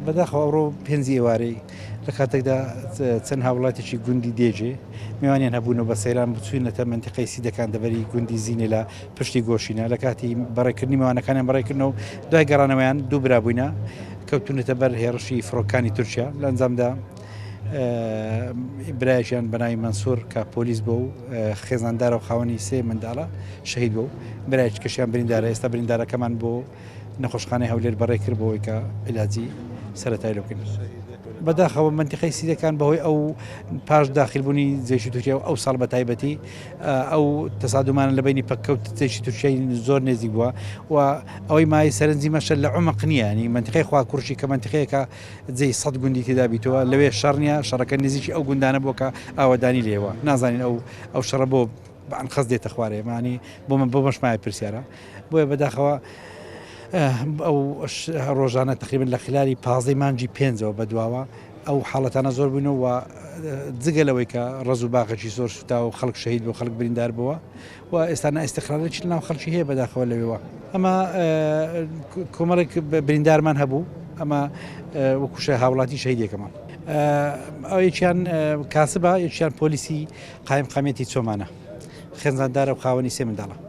بەداخەوە ئەوڕۆ پێنجی ئێوارەی لە کاتێکدا چەند هاوڵاتێکی گوندی دێجێ میوانیان هەبوون و بە سەیران بچوینەتە مەنتیقەی سیدەکان دەڤەری گوندی زینێ لە پشتی گۆشینە لە کاتی بەڕێکردنی میوانەکانیان بەڕێکردنەوە دوای گەڕانەوەیان دوو برا بووینە کەوتونەتە بەر هێڕشی فڕۆکانی تورکیا لە ئەنجامدا برایەکیان بە ناوی مەنسوور کە پۆلیس بوو و خێزاندارە و خاوەنی سێ منداڵە شەهید بوو برایەکی کەشیان بریندارە ئێستا بریندارەکەمان بۆ نەخۆشخانەی هەولێر بەڕێ کرد بۆ ئەوەی کە عیلاجی سەرەتای لۆ بکەین. بەداخەوە مەنتیقەی سیدەکان بەهۆی ئەو پاش داخلبوونی جەیشی تورکیا و ئەو ساڵ بە تایبەتی ئەو تەسادومانە لە بینی پەککە و جەیشی تورکیای زۆر نێزیک بووە و ئەوەی مای سەرنجی مەشە لە عمق نییە ینی مەنتیقەی خواکوڕکی کە مەنتیقەیەکە جێی سەد گوندی تێدا بیتەوە لەوێ شەڕ نییە شەڕەکە نزیکی ئەو گوندانە بووە کە ئاوەدانی لێوە نازانین ئەو ئەو شەڕە بۆ بە ئەنقەست دێتە خوارێ مانی بۆ من بۆ مەش مایە پرسیارە بۆیە بەداخەوە ئەو ڕۆژانە تقریبن لە خلالی پازدەی مانجی پێنجەوە بەدواوە ئەو حاڵەتانە زۆر بووینەوە جگە لەوەی کە ڕز و باغێکی زۆر سوتا و خەڵک شەهید بۆ خەڵک بریندار بووە و ئێستا نائیستیقرارێکی لەناو خەڵکی هەیە بەداخەوە لەوێوە ئەمە کۆمەڵێک بریندارمان هەبوو ئەمە وەکوشە هاوڵاتی شەهیدێکەمان ئەو یەکیان کاسبە یەکیان پۆلیسی قایم قامیەتی چۆمانە خێزاندارە و خاوەنی سێ منداڵە.